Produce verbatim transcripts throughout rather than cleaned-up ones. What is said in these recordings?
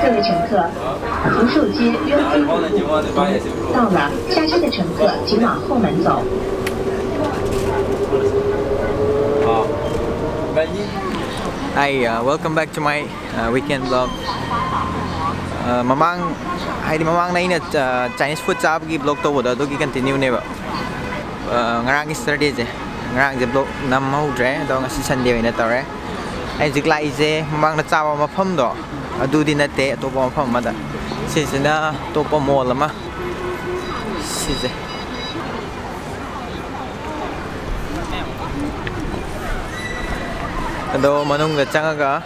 各位乘客，福寿街约飞虎路到了，下车的乘客请往后门走。 Hi, uh, welcome back to my uh, weekend vlog. Uh, ꯃꯃꯥꯡ ꯍꯥꯏꯗꯤ ꯃꯃꯥꯡꯗ ꯑꯩꯅ uh, Chinese food ꯆꯥꯕꯒꯤ vlog ꯇꯧꯕꯗꯣ ꯑꯗꯨꯒꯤ continue ꯅꯦꯕ꯫ Uh, ꯉꯔꯥꯡꯒꯤ Saturdayꯁꯦ, ꯉꯔꯥꯡꯁꯦ vlog ꯅꯝꯍꯧꯗ꯭ꯔꯦ, ꯑꯗꯣ ꯉꯁꯤ Sunday ꯑꯣꯏꯅ ꯇꯧꯔꯦ꯫ ꯑꯩ ꯍꯧꯖꯤꯛ ꯂꯥꯛꯏꯁꯦ ꯃꯃꯥꯡꯗ ꯆꯥꯕ ꯃꯐꯝꯗꯣ ꯑꯗꯨꯗꯤ ꯅꯠꯇꯦ, ꯑꯇꯣꯞꯄ ꯃꯐꯝ ꯑꯃꯗ꯫ ꯁꯤꯁꯤꯅ ꯑꯇꯣꯞꯄ mall ꯑꯃ꯫ ꯁꯤꯁꯦ꯫ ꯑꯗꯣ ꯃꯅꯨꯡꯗ ꯆꯪꯉꯒ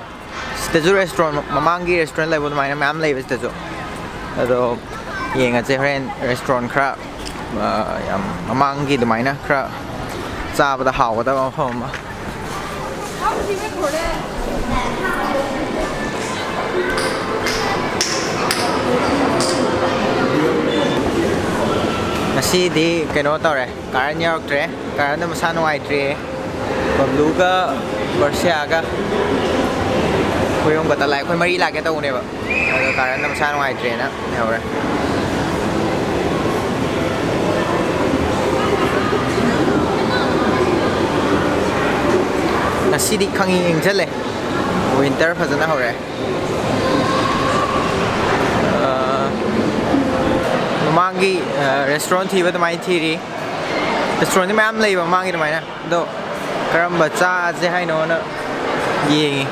ꯁꯤꯗꯁꯨ restaurant, ꯃꯃꯥꯡꯒꯤ restaurant ꯂꯩꯕ ꯑꯗꯨꯃꯥꯏꯅ ꯃꯌꯥꯝ ꯂꯩꯕ ꯁꯤꯗꯁꯨ꯫ ꯑꯗꯣ ꯌꯦꯡꯉꯁꯦ ꯍꯣꯔꯦꯟ restaurant ꯈꯔ ꯑ, ꯌꯥꯝ ꯃꯃꯥꯡꯒꯤ ꯑꯗꯨꯃꯥꯏꯅ ꯈꯔ ꯆꯥꯕꯗ ꯍꯥꯎꯒꯗꯕ ꯃꯐꯝ ꯑꯃ꯫ ꯉꯁꯤꯗꯤ ꯀꯩꯅꯣ ꯇꯧꯔꯦ, ꯀꯥꯔꯟ ꯌꯥꯎꯔꯛꯇ꯭ꯔꯦ꯫ ꯀꯥꯔꯟꯗꯣ ꯃꯁꯥ ꯅꯨꯡꯉꯥꯏꯇ꯭ꯔꯦ꯫ ꯕꯕ꯭ꯂꯨꯒ ꯕꯔꯁꯤꯌꯥꯒ ꯑꯩꯈꯣꯏ ꯑꯍꯨꯝ ꯈꯛꯇ ꯂꯥꯛꯑꯦ꯫ ꯑꯩꯈꯣꯏ ꯃꯔꯤ ꯂꯥꯛꯀꯦ ꯇꯧꯕꯅꯦꯕ, ꯑꯗꯣ ꯀꯥꯔꯟꯗꯣ ꯃꯁꯥ ꯅꯨꯡꯉꯥꯏꯇ꯭ꯔꯦꯅ ꯂꯩꯍꯧꯔꯦ꯫ ꯉꯁꯤꯗꯤ ꯈꯪꯏꯪ ꯏꯪꯁꯜꯂꯦ, winter ꯐꯖꯅ ꯍꯧꯔꯛꯑꯦ꯫ ꯑ, ꯃꯃꯥꯡꯒꯤ ꯑ, restaurant ꯊꯤꯕ ꯑꯗꯨꯃꯥꯏꯅ ꯊꯤꯔꯤ꯫ Restaurantꯗꯤ ꯃꯌꯥꯝ ꯂꯩꯕ ꯃꯃꯥꯡꯒꯤ ꯑꯗꯨꯃꯥꯏꯅ, ꯑꯗꯣ ꯀꯔꯝꯕ ꯆꯥꯁꯦ ꯍꯥꯏꯅꯣꯅ ꯌꯦꯡꯉꯤ꯫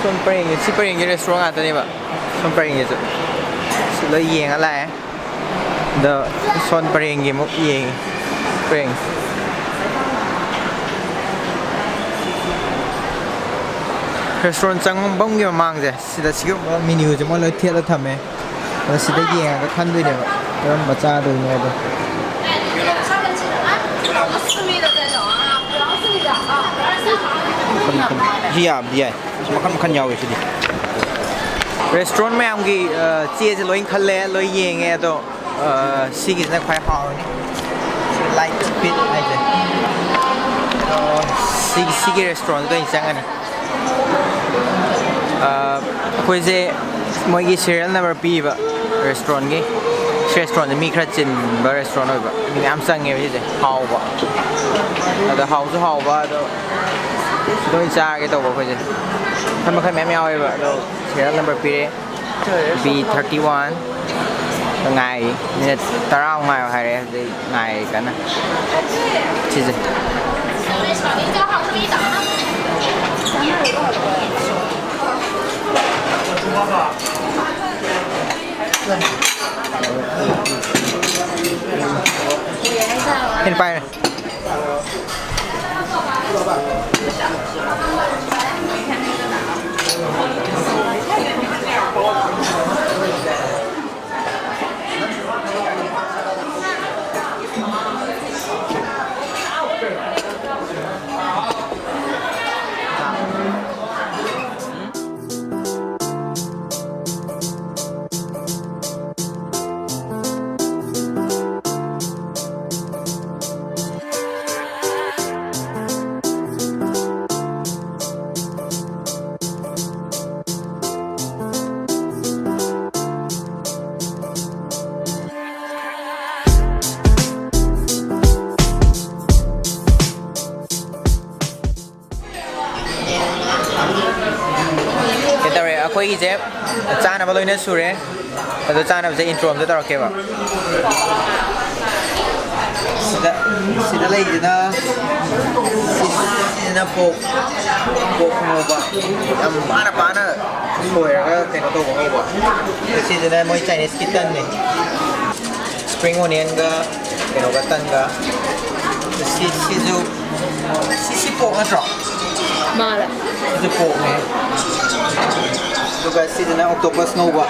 ꯁꯣꯝ ꯄꯔꯦꯡꯒꯤ, ꯁꯤ ꯄꯔꯦꯡꯒꯤ restaurant ꯉꯥꯛꯇꯅꯦꯕ꯫ ꯁꯣꯝ ꯄꯔꯦꯡꯒꯤꯁꯨ ꯁꯤ ꯂꯣꯏ ꯌꯦꯡꯉ ꯂꯥꯛꯑꯦ꯫ ꯑꯗꯣ ꯁꯣꯝ ꯄꯔꯦꯡꯒꯤ ꯑꯃꯨꯛ ꯌꯦꯡꯉꯤ꯫ ꯄꯔꯦꯡ꯫ Restaurant ꯆꯪꯐꯝꯒꯤ ꯃꯃꯥꯡꯁꯦ ꯁꯤꯗ ꯁꯤꯒꯨꯝꯕ menuꯁꯦ ꯃꯣꯏ ꯂꯣꯏ ꯊꯦꯠꯂ ꯊꯝꯃꯦ꯫ ꯑꯗꯣ ꯁꯤꯗ ꯌꯦꯡꯉꯒ ꯈꯟꯗꯣꯏꯅꯦꯕ ꯀꯔꯝꯕ ꯆꯥꯗꯣꯏꯅꯣ ꯍꯥꯏꯗꯣ꯫ ꯁꯤ ꯌꯥꯕꯗꯤ ꯌꯥꯏ꯫ ꯁꯤ ꯃꯈꯟ ꯃꯈꯟ ꯌꯥꯎꯋꯦ ꯁꯤꯗꯤ꯫ Restaurant ꯃꯌꯥꯝꯒꯤ ꯑ, ꯆꯦꯁꯦ ꯂꯣꯏ ꯈꯜꯂꯦ, ꯂꯣꯏ ꯌꯦꯡꯉꯦ, ꯑꯗꯣ ꯑ, ꯁꯤꯒꯤꯁꯤꯅ ꯈ꯭ꯋꯥꯏ ꯍꯥꯎꯔꯅꯤ꯫ ꯁꯤ Light Speed ꯍꯥꯏꯁꯦ꯫ ꯑꯗꯣ ꯁꯤ, ꯁꯤꯒꯤ restaurantꯗ ꯑꯣꯏꯅ ꯆꯪꯉꯅꯤ꯫ ꯑꯩꯈꯣꯏꯁꯦ ꯃꯣꯏꯒꯤ ꯁꯤꯔꯤꯌꯦꯜ ꯅꯝꯕꯔ ꯄꯤꯕ ꯔꯦꯁꯇꯨꯔꯦꯟꯒꯤ, ꯁꯤ ꯔꯦꯁꯇꯨꯔꯦꯟꯁꯦ ꯃꯤ ꯈꯔ ꯆꯤꯟꯕ ꯔꯦꯁꯇꯨꯔꯦꯟ ꯑꯣꯏꯕ, ꯃꯤ ꯃꯌꯥꯝ ꯆꯪꯉꯦꯕ ꯁꯤꯁꯦ꯫ ꯍꯥꯎꯕ, ꯑꯗꯣ ꯍꯥꯎꯁꯨ ꯍꯥꯎꯕ, ꯑꯗꯣ ꯂꯣꯏ ꯆꯥꯔꯒꯦ ꯇꯧꯕ ꯑꯩꯈꯣꯏꯁꯦ꯫ ꯃꯈꯜ ꯃꯈꯜ ꯃꯌꯥꯝ ꯌꯥꯎꯋꯦꯕ, ꯑꯗꯣ ꯁꯤꯔꯤꯌꯦꯜ ꯅꯝꯕꯔ ꯄꯤꯔꯦ꯫ B thirty one. ꯉꯥꯏꯔꯤ꯫ ꯃꯤꯅꯤꯠ ꯇꯔꯥꯃꯨꯛ ꯉꯥꯏꯌꯣ ꯍꯥꯏꯔꯦ꯫ ꯍꯧꯖꯤꯛ ꯉꯥꯏꯔꯤ ꯀꯟꯅ꯫ ꯁꯤꯁꯦ꯫ ꯁꯤꯅ ꯄꯥꯏꯔꯦ꯫ ꯀꯩ ꯇꯧꯔꯦ? ꯑꯩꯈꯣꯏꯒꯤꯁꯦ ꯆꯥꯅꯕ ꯂꯣꯏꯅ ꯁꯨꯔꯦ꯫ ꯑꯗꯣ ꯆꯥꯅꯕꯁꯦ intro ꯑꯝꯇ ꯇꯧꯔꯛꯀꯦꯕ꯫ ꯁꯤꯗ, ꯁꯤꯗ ꯂꯩꯁꯤꯅ, ꯁꯤ-, ꯁꯤꯁꯤꯅ ꯄꯣꯛ, ꯄꯣꯛ ꯉꯧꯕ꯫ ꯌꯥꯝ ꯄꯥꯅ ꯄꯥꯅ ꯁꯣꯏꯔꯒ ꯀꯩꯅꯣ ꯇꯧꯕ ꯉꯧꯕ꯫ ꯁꯤꯁꯤꯅ ꯃꯣꯏ Chineseꯀꯤ ꯇꯟꯅꯦ꯫ Spring onionꯒ ꯀꯩꯅꯣꯒ ꯇꯟꯒ꯫ ꯁꯤ, ꯁꯤꯁꯨ, ꯁꯤ, ꯁꯤ ꯄꯣꯛ ꯅꯠꯇ꯭ꯔꯣ? ꯃꯥꯜꯂꯦ꯫ ꯁꯤꯁꯨ ꯄꯣꯛꯅꯦ꯫ ꯑꯗꯨꯒ ꯁꯤꯁꯤꯅ octopus ꯉꯧꯕ꯫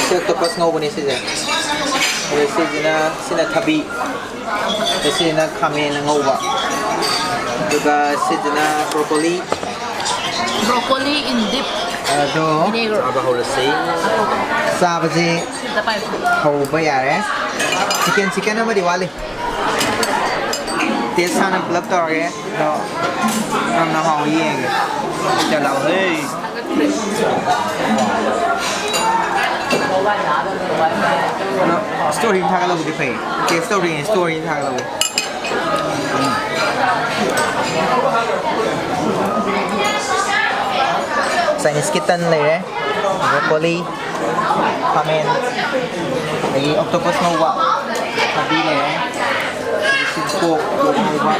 ꯁꯤ octopus ꯉꯧꯕꯅꯦ ꯁꯤꯁꯦ꯫ ꯑꯗꯨꯒ ꯁꯤꯁꯤꯅ, ꯁꯤꯅ ꯊꯕꯤ꯫ ꯑꯗ ꯁꯤꯁꯤꯅ ꯈꯥꯃꯦꯟ ꯑꯉꯧꯕ꯫ ꯑꯗꯨꯒ ꯁꯤꯁꯤꯅ broccoli꯫ Broccoli in dip ꯑꯗꯣ vinegar꯫ ꯆꯥꯕ ꯍꯧꯔꯁꯤ꯫ ꯆꯥꯕꯁꯦ ꯁꯤꯗ ꯄꯥꯏꯌꯨ꯫ ꯍꯧꯕ ꯌꯥꯔꯦ꯫ Chicken, chicken ꯑꯃꯗꯤ ꯋꯥꯠꯂꯤ꯫ ꯇꯦꯁ ꯍꯥꯟꯅ ꯄꯨꯂꯞ ꯇꯧꯔꯒꯦ, ꯑꯗꯣ ꯌꯥꯝꯅ ꯍꯥꯎꯋꯤ, ꯌꯦꯡꯒꯦ꯫ ꯆꯠꯂꯥꯎ, ꯍꯦ꯫ ꯑꯗꯣ ꯁ꯭ꯇꯣꯔꯤ ꯑꯃ ꯊꯥꯒꯠꯂꯕꯨꯗꯤ ꯐꯩ꯫ ꯇꯦꯁ ꯇꯧꯗ꯭ꯔꯤꯉꯩ ꯁ꯭ꯇꯣꯔꯤ ꯑꯃ ꯊꯥꯒꯠꯂꯕꯨꯗꯤ꯫ ꯆꯥꯏꯅꯤꯁꯀꯤ ꯇꯟ ꯂꯩꯔꯦ, ꯕ꯭ꯔꯣꯀꯣꯂꯤ, ꯈꯥꯃꯦꯟ, ꯑꯗꯒꯤ ꯑꯣꯛꯇꯣꯄꯁ ꯉꯧꯕ, ꯊꯕꯤ ꯂꯩꯔꯦ, ꯑꯗꯒꯤ ꯁꯤꯗ ꯄꯣꯛ, ꯄꯣꯛ ꯉꯧꯕ,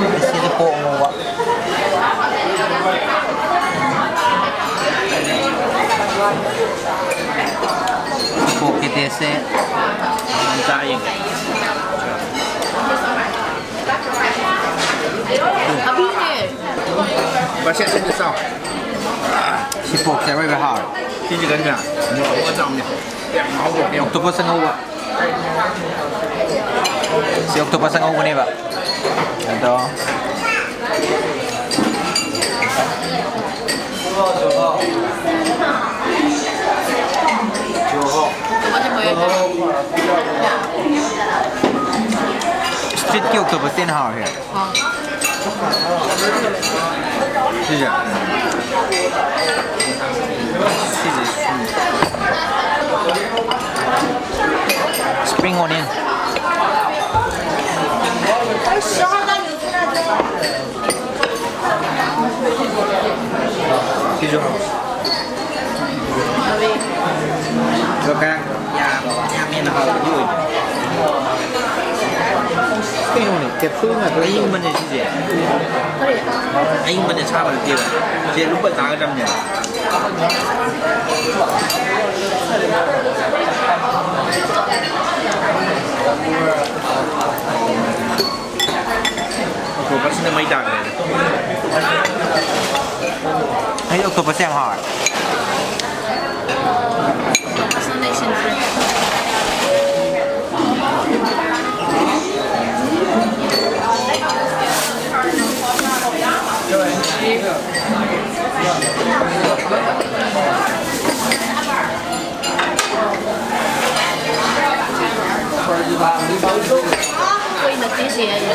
ꯑꯗꯒꯤ ꯁꯤꯗ ꯄꯣꯛ ꯉꯧꯕ꯫ ꯄꯣꯛꯀꯤ ꯇꯦꯁꯁꯦ ꯑꯝꯇ ꯌꯦꯡꯒꯦ꯫ ꯊꯕꯤꯅꯦ꯫ ꯃꯁꯦ ꯁꯤꯗ ꯆꯥꯎ꯫ ꯁꯤ ꯄꯣꯛꯁꯦ ꯑꯔꯣꯏꯕ ꯍꯥꯎꯔꯦ꯫ ꯁꯤꯁꯤ ꯀꯩꯅꯣ? ꯃꯣꯔꯣꯛ ꯑꯃ ꯆꯥꯎꯅꯦ꯫ ꯌꯥꯝ ꯍꯥꯎꯕ꯫ ꯑꯣꯛꯇꯣꯄꯁ ꯑꯉꯧꯕ꯫ ꯁꯤ ꯑꯣꯛꯇꯣꯄꯁ ꯑꯉꯧꯕꯅꯦꯕ꯫ ꯑꯗꯣ ꯁ꯭ꯇ꯭ꯔꯤꯠꯀꯤ ꯑꯣꯛꯇꯣꯄꯁꯇꯤ ꯍꯦꯟꯅ ꯍꯥꯎꯋꯦ꯫ ꯁꯤꯁꯦ꯫ ꯁꯤꯁꯦ ꯁꯨꯝ꯫ Spring onion꯫ ꯁꯤꯁꯨ ꯍꯥꯎꯋꯦ꯫ ꯑꯗꯣ ꯈꯔ ꯌꯥꯝ, ꯌꯥꯝ ꯍꯦꯟꯅ ꯍꯥꯎꯕꯗꯤ ꯑꯣꯏꯗꯦ꯫ ꯀꯩꯅꯣꯅꯦ, ꯀꯦꯞꯁꯨꯜ ꯉꯥꯛꯇ꯫ ꯑꯌꯤꯡꯕꯅꯦ ꯁꯤꯁꯦ꯫ ꯑꯌꯤꯡꯕꯅꯦ, ꯑꯁꯥꯕ ꯅꯠꯇꯦꯕ꯫ ꯁꯤꯁꯦ ꯂꯨꯞꯄ ꯆꯥꯒꯗꯕꯅꯦꯕ꯫ ꯑꯣꯛꯇꯣꯄꯁꯁꯤꯅ ꯃꯩ ꯇꯥꯈ꯭ꯔꯦ꯫ ꯑꯩ ꯑꯣꯛꯇꯣꯄꯁꯁꯦ ꯌꯥꯝ ꯍꯥꯎꯋꯦ꯫ ꯑꯣꯛꯇꯣꯄꯁꯅ ꯅꯩꯁꯤꯟꯈ꯭ꯔꯦ꯫ ꯀꯨꯏꯅ ꯁꯤ ꯁꯤ ꯍꯥꯏꯌꯦ꯫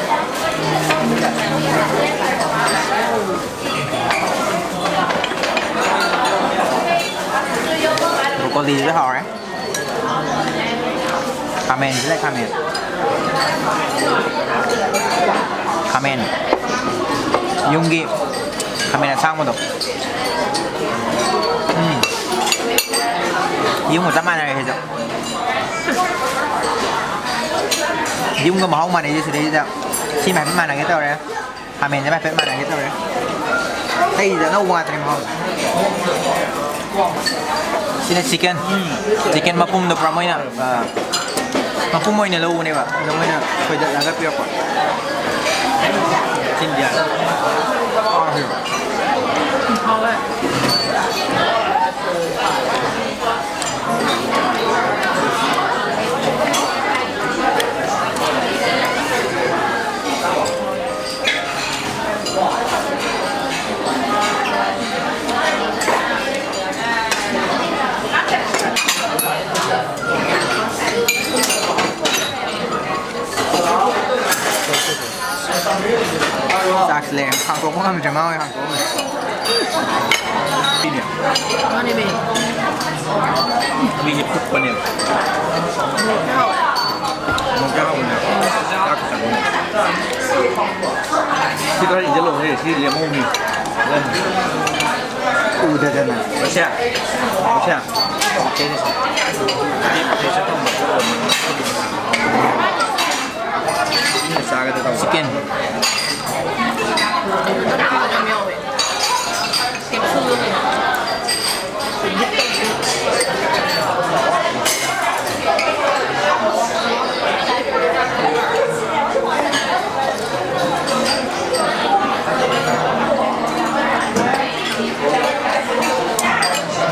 ꯕ꯭ꯔꯣꯀꯣꯂꯤꯁꯤꯗ ꯍꯥꯎꯔꯦ꯫ ꯈꯥꯃꯦꯟꯁꯤꯗ ꯈꯥꯃꯦꯟ꯫ ꯈꯥꯃꯦꯟ꯫ ꯌꯨꯝꯒꯤ ꯈꯥꯃꯦꯟ ꯑꯁꯥꯡꯕꯗꯣ꯫ ꯎꯝ꯫ ꯌꯨꯝꯒ ꯆꯞ ꯃꯥꯟꯅꯔꯦ ꯁꯤꯁꯨ꯫ ꯌꯨꯝꯒ ꯃꯍꯥꯎ ꯃꯥꯟꯅꯩꯁꯦ ꯁꯤꯗꯩꯁꯤꯗ꯫ ꯁꯤꯃ ꯍꯥꯏꯐꯦꯠ ꯃꯥꯟꯅꯒꯦ ꯇꯧꯔꯦ꯫ ꯈꯥꯃꯦꯟꯁꯦ ꯍꯥꯏꯐꯦꯠ ꯃꯥꯟꯅꯒꯦ ꯇꯧꯔꯦ꯫ ꯑꯇꯩꯗꯤ ꯑꯅꯧꯕ ꯉꯥꯛꯇꯅꯦ ꯃꯍꯥꯎꯁꯦ꯫ ꯁꯤꯅ ꯆꯤꯀꯟ꯫ ꯆꯤꯀꯟ ꯃꯄꯨꯝꯗꯣ ꯄꯨꯔꯥ ꯃꯣꯏꯅ, ꯑ, ꯃꯄꯨꯝ ꯑꯣꯏꯅ ꯂꯧꯕꯅꯦꯕ꯫ ꯑꯗꯣ ꯃꯣꯏꯅ ꯁꯣꯏꯗꯠꯂꯒ ꯄꯤꯔꯛꯄ꯫ ꯆꯤꯟꯗꯤꯌꯥ꯫ ꯍꯥꯎꯋꯦ꯫ ꯆꯥꯛꯁꯤ ꯂꯩꯔꯦ꯫ ꯍꯥꯡꯇꯣꯛꯄ ꯉꯝꯗ꯭ꯔꯦ, ꯃꯥ ꯍꯣꯏ ꯍꯥꯡꯇꯣꯛꯑꯝꯃꯦ꯫ ꯁꯤꯅꯦ꯫ ꯃꯥꯅꯦꯃꯤ꯫ ꯃꯤꯁꯦ ꯐꯨꯠꯄꯅꯦꯕ꯫ ꯃꯣꯔꯣꯛꯁꯦ ꯍꯥꯎꯋꯦ꯫ ꯃꯣꯔꯣꯛꯁꯦ ꯍꯥꯎꯕꯅꯦ꯫ ꯆꯥꯛ ꯈꯤꯇꯪ꯫ ꯁꯤ ꯈꯔ ꯏꯟꯖꯜꯂꯣꯍꯦ, ꯁꯤ ꯂꯦꯝꯍꯧꯅꯤ꯫ ꯎꯗꯗꯅ꯫ ꯔꯣꯁꯤꯌꯥ, ꯔꯣꯁꯤꯌꯥ꯫ ꯆꯥꯒꯗ ꯇꯧꯕ꯫ ꯆꯤꯀꯟ꯫ ꯌꯥꯝ ꯌꯥꯎꯋꯦ꯫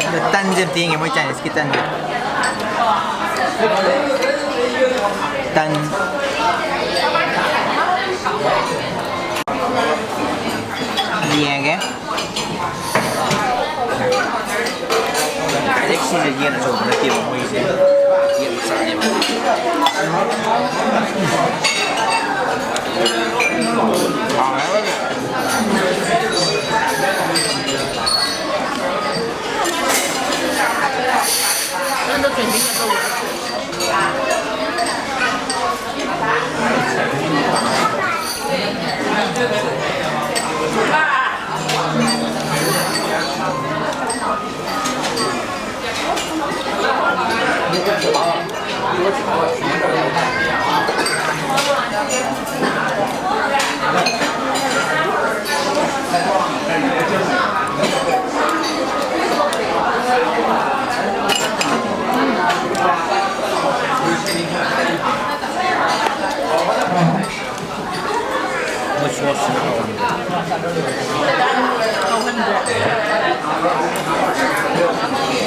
ꯑꯗꯣ ꯇꯟꯁꯦ ꯑꯝꯇ ꯌꯦꯡꯒꯦ, ꯃꯣꯏ ꯆꯥꯏꯅꯤꯁꯀꯤ ꯇꯟꯁꯦ꯫ ꯇꯟ ꯌꯦꯡꯉꯒꯦ꯫ ꯗꯥꯏꯔꯦꯛ ꯁꯤꯁꯦ ꯌꯦꯟ ꯑꯆꯧꯕ ꯅꯠꯇꯦꯕ, ꯃꯣꯏꯁꯦ ꯌꯦꯟ ꯃꯆꯥꯅꯦꯕ꯫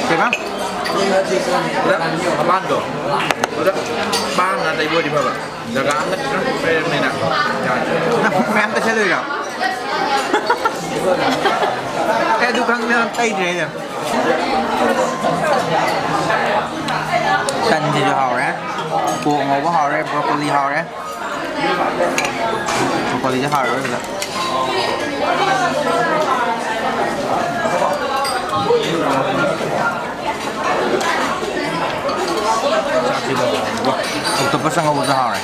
ꯀꯩꯕ? ꯄꯨꯂꯞ ꯃꯄꯥꯟꯗꯣ ꯄꯨꯂꯞ ꯄꯥꯟꯅ ꯇꯩꯕ ꯑꯣꯏꯗꯤ ꯐꯕ꯫ ꯖꯒꯥ ꯑꯃꯗ ꯈꯤꯇꯪ ꯂꯩꯔꯕꯅꯤꯅ ꯌꯥꯗ꯭ꯔꯦ꯫ ꯅꯪ ꯃꯌꯥꯝ ꯇꯩꯁꯜꯂꯨꯏꯔꯣ? ꯑꯦ, ꯑꯗꯨ ꯈꯪꯗꯦ, ꯇꯩꯗ꯭ꯔꯦ ꯑꯩꯅ꯫ ꯇꯟꯁꯤꯁꯨ ꯍꯥꯎꯔꯦ, ꯄꯣꯛ ꯉꯧꯕ ꯍꯥꯎꯔꯦ, ꯕ꯭ꯔꯣꯀꯣꯂꯤ ꯍꯥꯎꯔꯦ꯫ ꯕ꯭ꯔꯣꯀꯣꯂꯤꯁꯦ ꯍꯥꯎꯔꯦ ꯑꯔꯣꯏꯕꯗ꯫ ꯑꯣꯛꯇꯣꯄꯁ ꯑꯉꯧꯕꯁꯨ ꯍꯥꯎꯔꯦ꯫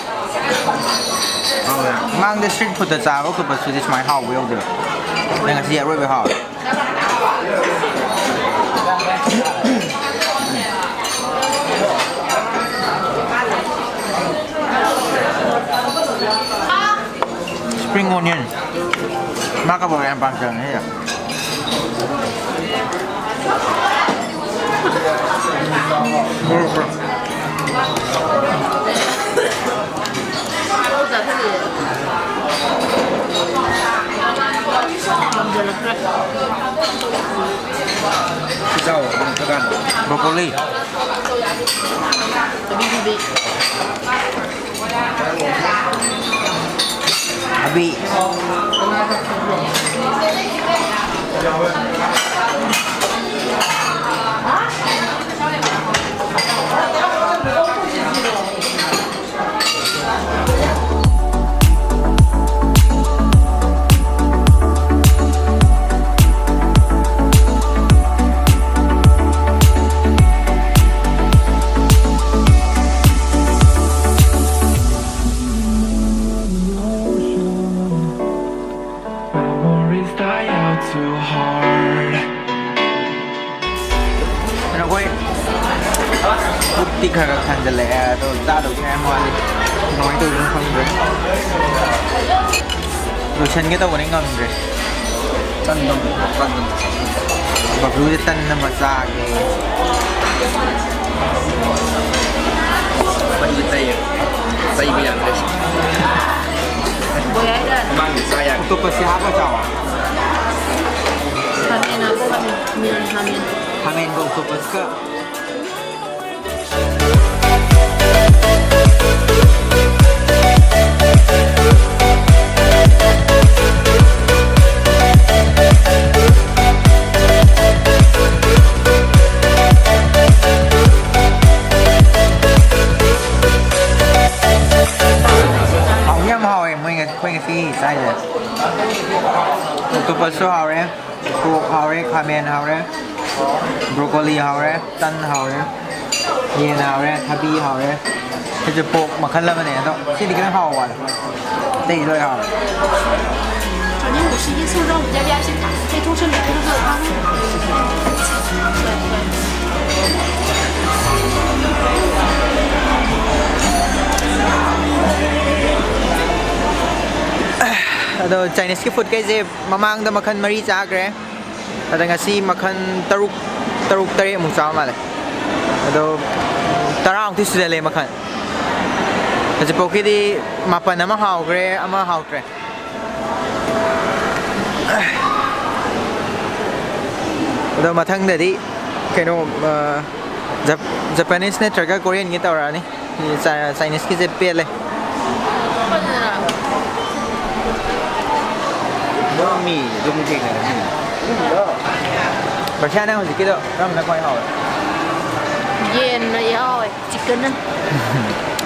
ꯃꯃꯥꯡꯗ ꯁ꯭ꯇ꯭ꯔꯤꯠ ꯐꯨꯗꯇ ꯆꯥꯕ ꯑꯣꯛꯇꯣꯄꯁꯇꯨꯗꯤ ꯁꯨꯃꯥꯏꯅ ꯍꯥꯎꯕ ꯌꯧꯗꯦꯕ꯫ ꯅꯪ ꯉꯁꯤ ꯑꯔꯣꯏꯕ ꯍꯥꯎꯔꯦ꯫ Spring onion꯫ ꯃꯥ ꯀꯕꯣꯛ ꯌꯥꯝ ꯄꯥꯝꯖꯕꯅꯦ ꯑꯩ꯫ ꯆꯥꯎ, ꯅꯪ ꯊꯛꯀꯥꯟꯗ꯫ Broccoli. ꯑꯕꯤ꯫ Memories die out too hard. ꯑꯗꯣ ꯑꯩꯈꯣꯏ ꯄꯨꯛꯇꯤ ꯈꯔ ꯈꯔ ꯊꯟꯖꯜꯂꯛꯑꯦ, ꯑꯗꯣ ꯆꯥꯗꯧꯗꯤ ꯃꯌꯥꯝ ꯋꯥꯠꯂꯤ꯫ ꯀꯃꯥꯏꯅ ꯇꯧꯗꯣꯏꯅꯣ ꯈꯪꯗ꯭ꯔꯦ꯫ ꯂꯣꯏꯁꯟꯒꯦ ꯇꯧꯕꯅꯤ, ꯉꯝꯗ꯭ꯔꯦ꯫ ꯇꯟꯗꯣ ꯑꯃꯨꯛ ꯇꯟꯗꯣ꯫ ꯕꯕ꯭ꯂꯨꯁꯦ ꯇꯟ ꯑꯃ ꯆꯥꯒꯦ꯫ ꯃꯩꯁꯦ ꯇꯩꯌꯦ꯫ ꯇꯩꯕ ꯌꯥꯗ꯭ꯔꯦ꯫ ꯃꯃꯥꯡꯒꯤ ꯆꯥ ꯌꯥꯗ꯭ꯔꯦ꯫ ꯑꯣꯛꯇꯣꯄꯁꯁꯦ ꯍꯥꯞꯄ ꯆꯥꯎ꯫ ꯈꯥꯃꯦꯟꯒ octopusꯀ꯫ ꯍꯥꯎꯗꯤ ꯌꯥꯝ ꯍꯥꯎꯋꯦ ꯃꯣꯏ ꯉ-, ꯑꯩꯈꯣꯏ ꯉꯁꯤ ꯆꯥꯏꯁꯦ꯫ Octopusꯁꯨ ꯍꯥꯎꯔꯦ, pork ꯍꯥꯎꯔꯦ, ꯈꯥꯃꯦꯟ ꯍꯥꯎꯔꯦ, broccoli ꯍꯥꯎꯔꯦ, ꯇꯟ ꯍꯥꯎꯔꯦ, ꯌꯦꯟ ꯍꯥꯎꯔꯦ, ꯊꯕꯤ ꯍꯥꯎꯔꯦ꯫ ꯁꯤꯁꯨ pork ꯃꯈꯜ ꯑꯃꯅꯦ, ꯑꯗꯣ ꯁꯤꯗꯤ ꯈꯤꯇꯪ ꯍꯥꯎꯕ ꯋꯥꯠꯂꯦ꯫ ꯑꯇꯩꯗꯤ ꯂꯣꯏ ꯍꯥꯎꯔꯦ꯫ 反正我是一送到我们家VIP卡，这终身免费的汤。 ꯑꯗꯣ Chineseꯀꯤ foodꯀꯩꯁꯦ ꯃꯃꯥꯡꯗ ꯃꯈꯜ ꯃꯔꯤ ꯆꯥꯈ꯭ꯔꯦ꯫ ꯑꯗ ꯉꯁꯤ ꯃꯈꯜ ꯇꯔꯨꯛ, ꯇꯔꯨꯛ ꯇꯔꯦꯠꯃꯨꯛ ꯆꯥꯕ ꯃꯥꯜꯂꯦ꯫ ꯑꯗꯣ ꯇꯔꯥꯃꯨꯛꯇꯤ ꯁꯨꯖꯜꯂꯦ ꯃꯈꯜ꯫ ꯍꯧꯖꯤꯛꯐꯥꯎꯒꯤꯗꯤ ꯃꯥꯄꯟ ꯑꯃ ꯍꯥꯎꯈ꯭ꯔꯦ, ꯑꯃ ꯍꯥꯎꯇ꯭ꯔꯦ꯫ ꯑꯗꯣ ꯃꯊꯪꯗꯗꯤ ꯀꯩꯅꯣ, ꯑ, Jap-, Japanese ꯅꯠꯇ꯭ꯔꯒ Koreanꯒꯤ ꯇꯧꯔꯛꯑꯅꯤ꯫ ꯆꯥ-, Chineseꯀꯤꯁꯦ ꯄꯦꯜꯂꯦ꯫ ꯃꯤ ꯑꯗꯨꯝ ꯊꯦꯡꯅꯔꯦ꯫ ꯕꯔꯁꯤꯌꯥ, ꯅꯪ ꯍꯧꯖꯤꯛꯀꯤꯗꯣ ꯀꯔꯝꯕꯅ ꯈ꯭ꯋꯥꯏ ꯍꯥꯎꯋꯦ? ꯌꯦꯟꯅ ꯌꯥꯎꯋꯦ, chickenꯅ꯫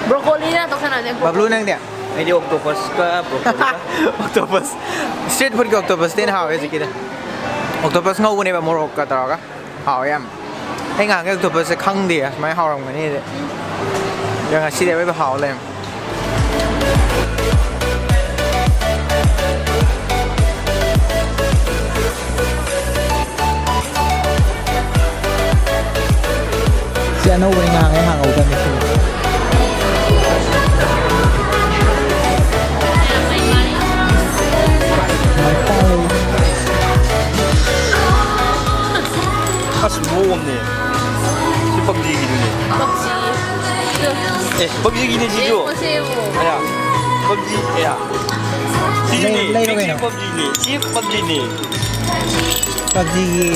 Broccoliꯅ ꯇꯣꯛꯁꯟꯅꯁꯦ꯫ ꯕꯕ꯭ꯂꯨ, ꯅꯪꯗꯤ? ꯑꯩꯗꯤ octopusꯀ broccoliꯒ꯫ Octopus꯫ Street foodꯀꯤ octopusꯇꯤ ꯍꯦꯟꯅ ꯍꯥꯎꯋꯦ ꯍꯧꯖꯤꯛꯀꯤꯗ꯫ Octopus ꯉꯧꯕꯅꯦꯕ ꯃꯣꯔꯣꯛꯀ ꯇꯧꯔꯒ꯫ ꯍꯥꯎꯋꯦ ꯌꯥꯝ꯫ ꯑꯩ ꯉꯍꯥꯟꯈꯩ octopusꯁꯦ ꯈꯪꯗꯦ ꯑꯁꯨꯃꯥꯏꯅ ꯍꯥꯎꯔꯝꯒꯅꯤꯁꯦ꯫ ꯑꯗꯣ ꯉꯁꯤꯗꯤ ꯑꯔꯣꯏꯕ ꯍꯥꯎ ꯂꯩꯔꯝꯃꯦ꯫ ꯁꯤ ꯑꯅꯧꯕꯅꯤ, ꯉꯍꯥꯟꯈꯩ ꯍꯥꯡꯍꯧꯗꯕꯅꯤ ꯁꯤ꯫ ꯑꯁ, ꯃꯑꯣꯡ ꯑꯃꯅꯦ꯫ ꯁꯤ PUBGꯒꯤꯗꯨꯅꯦ꯫ ꯑꯦ, PUBGꯒꯤꯅꯦ ꯁꯤꯁꯨ꯫ ꯌꯦꯡꯉꯣꯁꯦ, ꯌꯦꯡꯉꯣ꯫ ꯑꯌꯥ, PUBG, ꯑꯌꯥ꯫ ꯁꯤꯁꯨꯅꯦ, ꯂꯩ-, ꯂꯩꯔꯣ ꯀꯩꯅꯣ? PUBGꯅꯦ, ꯁꯤ PUBGꯅꯦ꯫ PUBGꯒꯤ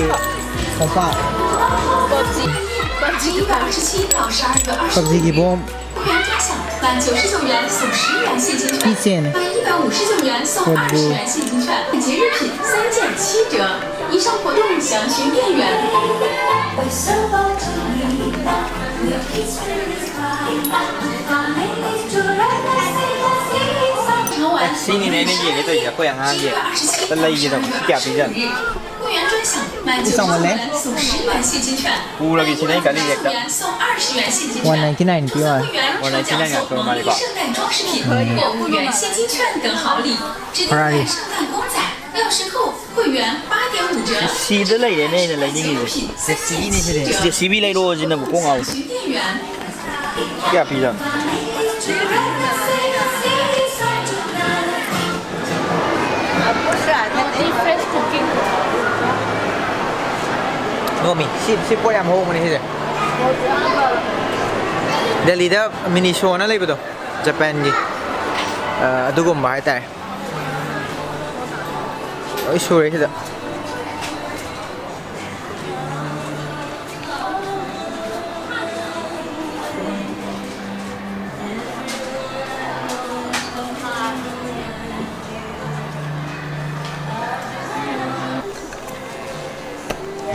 ꯄꯕꯖꯤꯒꯤ ꯕꯣꯝ꯫ 满九十九元送十元现金券，满一百五十九元送二十元现金券，节日品三件七折。以上活动详询店员。成完 ꯁꯤꯅꯤꯅꯦ ꯑꯩꯅ ꯌꯦꯡꯒꯦ ꯇꯧꯔꯤꯁꯦ, ꯑꯩꯈꯣꯏ ꯑꯉꯥꯡꯒꯤ ꯑꯝꯇ ꯂꯩꯒꯦ ꯇꯧꯕ꯫ ꯁꯤ ꯀꯌꯥ ꯄꯤꯖꯥꯠꯅꯣ? 会员专享满九十元送十元现金券，满一百五十九元送二十元现金券。 ꯄꯨꯔꯒꯦ ꯁꯤꯗ ꯑꯩ ꯒꯥꯔꯤꯁꯦ ꯍꯦꯛꯇ꯫ 199 ꯄꯤꯌꯣ ꯍꯥꯏ꯫ 199 ꯉꯥꯛꯇ ꯑꯣꯏ ꯃꯥꯜꯂꯦꯀꯣ꯫ 圣诞装饰品、购物元现金券等好礼。圣诞公仔、钥匙扣、会员八点五折。 ꯁꯤꯗ ꯂꯩꯔꯦꯅꯦ ꯑꯩꯅ ꯂꯩꯅꯤꯡꯉꯤꯁꯦ꯫ ꯖꯦ ꯁꯤ ꯕꯤꯅꯦ ꯁꯤꯗꯤ꯫ ꯖꯦ ꯁꯤ ꯕꯤ ꯂꯩꯔꯛꯑꯣ ꯁꯤꯅꯕꯨ ꯀꯣꯛ ꯉꯥꯎꯋꯤ꯫ ꯀꯌꯥ ꯄꯤꯖꯥꯠꯅꯣ? ꯅꯣꯃꯤ, ꯁꯤ, ꯁꯤ ꯄꯣꯠ ꯌꯥꯝ ꯍꯣꯡꯕꯅꯦ ꯁꯤꯁꯦ꯫ ꯗꯦꯜꯂꯤꯗ ꯃꯤꯅꯤꯁꯣꯅ ꯂꯩꯕꯗꯣ, ꯖꯄꯥꯟꯒꯤ, ꯑ, ꯑꯗꯨꯒꯨꯝꯕ ꯍꯥꯏꯇꯥꯔꯦ꯫ ꯂꯣꯏ ꯁꯨꯔꯦ ꯁꯤꯗ꯫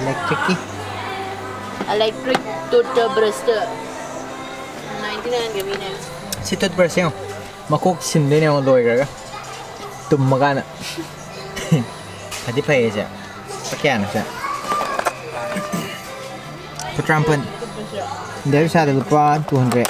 Electric ꯀꯤ꯫ Electric toothbrush꯫ Ninety nine ꯒꯤ ꯃꯤꯅꯦ꯫ ꯁꯤ toothbrush ꯌꯦꯡꯉꯣ꯫ ꯃꯀꯣꯛ ꯁꯤꯟꯗꯣꯏꯅꯦ ꯌꯦꯡꯉꯣ ꯂꯣꯏꯈ꯭ꯔꯒ꯫ ꯇꯨꯝꯃꯀꯥꯟꯗ꯫ ꯐꯗꯤ ꯐꯩꯌꯦ ꯁꯦ꯫ ꯂꯨꯄꯥ ꯀꯌꯥꯅꯣ ꯁꯦ? ꯂꯨꯄꯥ ꯇꯔꯥꯃꯥꯄꯟ꯫ ꯏꯟꯗꯤꯌꯥ ꯄꯩꯁꯥꯗ ꯂꯨꯄꯥ two hundred꯫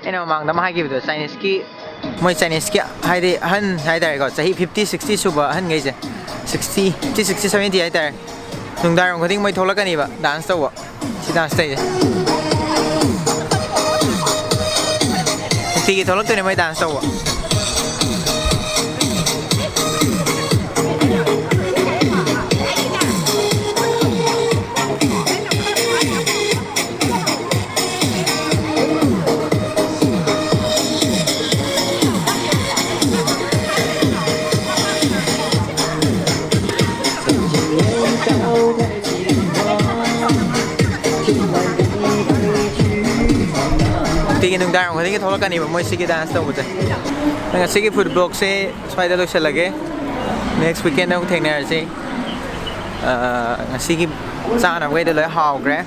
ꯑꯩꯅ ꯃꯃꯥꯡꯗ ꯑꯃ ꯍꯥꯏꯈꯤꯕꯗꯣ, ꯆꯥꯏꯅꯤꯁꯀꯤ, ꯃꯣꯏ ꯆꯥꯏꯅꯤꯁꯀꯤ ꯍꯥꯏꯗꯤ ꯑꯍꯟ ꯍꯥꯏꯇꯥꯔꯦꯀꯣ, ꯆꯍꯤ ꯐꯤꯐꯇꯤ ꯁꯤꯛꯁꯇꯤ ꯁꯨꯕ ꯑꯍꯟꯈꯩꯁꯦ, ꯁꯤꯛꯁꯇꯤ, ꯐꯤꯐꯇꯤ ꯁꯤꯛꯁꯇꯤ ꯁꯕꯦꯟꯇꯤ ꯍꯥꯏꯇꯥꯔꯦ, ꯅꯨꯡꯗꯥꯡꯋꯥꯏꯔꯝ ꯈꯨꯗꯤꯡ ꯃꯣꯏ ꯊꯣꯛꯂꯛꯀꯅꯤꯕ ꯗꯥꯟꯁ ꯇꯧꯕ꯫ ꯁꯤ ꯗꯥꯟꯁ ꯇꯧꯔꯤꯁꯦ ꯅꯨꯡꯇꯤꯒꯤ ꯊꯣꯛꯂꯛꯇꯣꯏꯅꯦ ꯃꯣꯏ ꯗꯥꯟꯁ ꯇꯧꯕ꯫ ꯅꯨꯡꯇꯤꯒꯤ ꯅꯨꯡꯗꯥꯡ ꯈꯨꯗꯤꯡꯒꯤ ꯊꯣꯛꯂꯛꯀꯅꯤꯕ ꯃꯣꯏ ꯁꯤꯒꯤ ꯗꯥꯟꯁ ꯇꯧꯕꯁꯦ꯫ ꯉꯁꯤꯒꯤ ꯐꯨꯗ ꯕ꯭ꯂꯣꯛꯁꯦ ꯁ꯭ꯋꯥꯏꯗ ꯂꯣꯏꯁꯤꯜꯂꯒꯦ꯫ ꯅꯦꯛꯁ ꯋꯤꯀꯦꯟꯗ ꯑꯃꯨꯛ ꯊꯦꯡꯅꯔꯁꯤ꯫ ꯑ, ꯉꯁꯤꯒꯤ ꯆꯥꯅꯕꯈꯩꯗꯣ ꯂꯣꯏ ꯍꯥꯎꯈ꯭ꯔꯦ꯫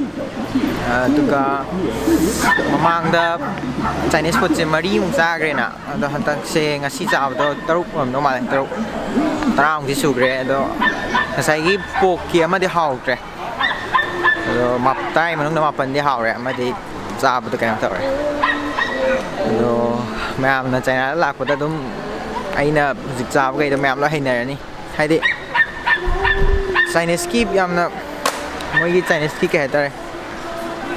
ꯑ, ꯑꯗꯨꯒ ꯃꯃꯥꯡꯗ ꯆꯥꯏꯅꯤꯁ ꯐꯨꯗꯁꯦ ꯃꯔꯤꯃꯨꯛ ꯆꯥꯈ꯭ꯔꯦꯅ꯫ ꯑꯗꯣ ꯍꯟꯗꯛꯁꯦ ꯉꯁꯤ ꯆꯥꯕꯗꯣ ꯇꯔꯨꯛ ꯑꯣꯏꯔꯝꯗꯧ ꯃꯥꯜꯂꯦ, ꯇꯔꯨꯛ, ꯇꯔꯥꯃꯨꯛꯇꯤ ꯁꯨꯈ꯭ꯔꯦ꯫ ꯑꯗꯣ ꯉꯁꯥꯏꯒꯤ ꯄꯣꯛꯀꯤ ꯑꯃꯗꯤ ꯍꯥꯎꯇ꯭ꯔꯦ꯫ ꯑꯗꯣ ꯃꯥꯞ-, ꯇꯔꯥꯒꯤ ꯃꯅꯨꯡꯗ ꯃꯥꯄꯟꯗꯤ ꯍꯥꯎꯔꯦ, ꯑꯃꯗꯤ ꯆꯥꯕꯗ ꯀꯩꯅꯣ ꯇꯧꯔꯦ꯫ ꯑꯗꯣ ꯃꯌꯥꯝꯅ ꯆꯥꯏꯅꯥꯗ ꯂꯥꯛꯄꯗ ꯑꯗꯨꯝ ꯑꯩꯅ ꯍꯧꯖꯤꯛ ꯆꯥꯕꯈꯩꯗꯣ ꯃꯌꯥꯝ ꯂꯣꯏ ꯍꯩꯅꯔꯅꯤ꯫ ꯍꯥꯏꯗꯤ ꯆꯥꯏꯅꯤꯁꯀꯤ ꯌꯥꯝꯅ, ꯃꯣꯏꯒꯤ ꯆꯥꯏꯅꯤꯁꯀꯤ ꯀꯩ ꯍꯥꯏꯇꯥꯔꯦ,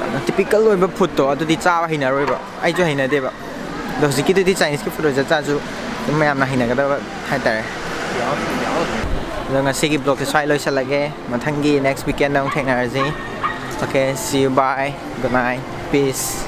ꯌꯥꯝꯅ ꯇꯤꯄꯤꯀꯦꯜ ꯑꯣꯏꯕ ꯐꯨꯗꯇꯣ ꯑꯗꯨꯗꯤ ꯆꯥꯕ ꯍꯩꯅꯔꯣꯏꯕ꯫ ꯑꯩꯁꯨ ꯍꯩꯅꯗꯦꯕ꯫ ꯑꯗꯣ ꯍꯧꯖꯤꯛꯀꯤꯗꯨꯗꯤ ꯆꯥꯏꯅꯤꯁꯀꯤ ꯐꯨꯗ ꯑꯣꯏꯖ ꯇꯥꯔꯁꯨ ꯑꯗꯨꯝ ꯃꯌꯥꯝꯅ ꯍꯩꯅꯒꯗꯕ ꯍꯥꯏꯇꯥꯔꯦ꯫ ꯑꯗꯣ ꯉꯁꯤꯒꯤ ꯕ꯭ꯂꯣꯛꯁꯦ ꯁ꯭ꯋꯥꯏ ꯂꯣꯏꯁꯤꯜꯂꯒꯦ꯫ ꯃꯊꯪꯒꯤ ꯅꯦꯛꯁ ꯋꯤꯀꯦꯟꯗ ꯑꯃꯨꯛ ꯊꯦꯡꯅꯔꯁꯤ꯫ Okay, see you, bye, good night, peace.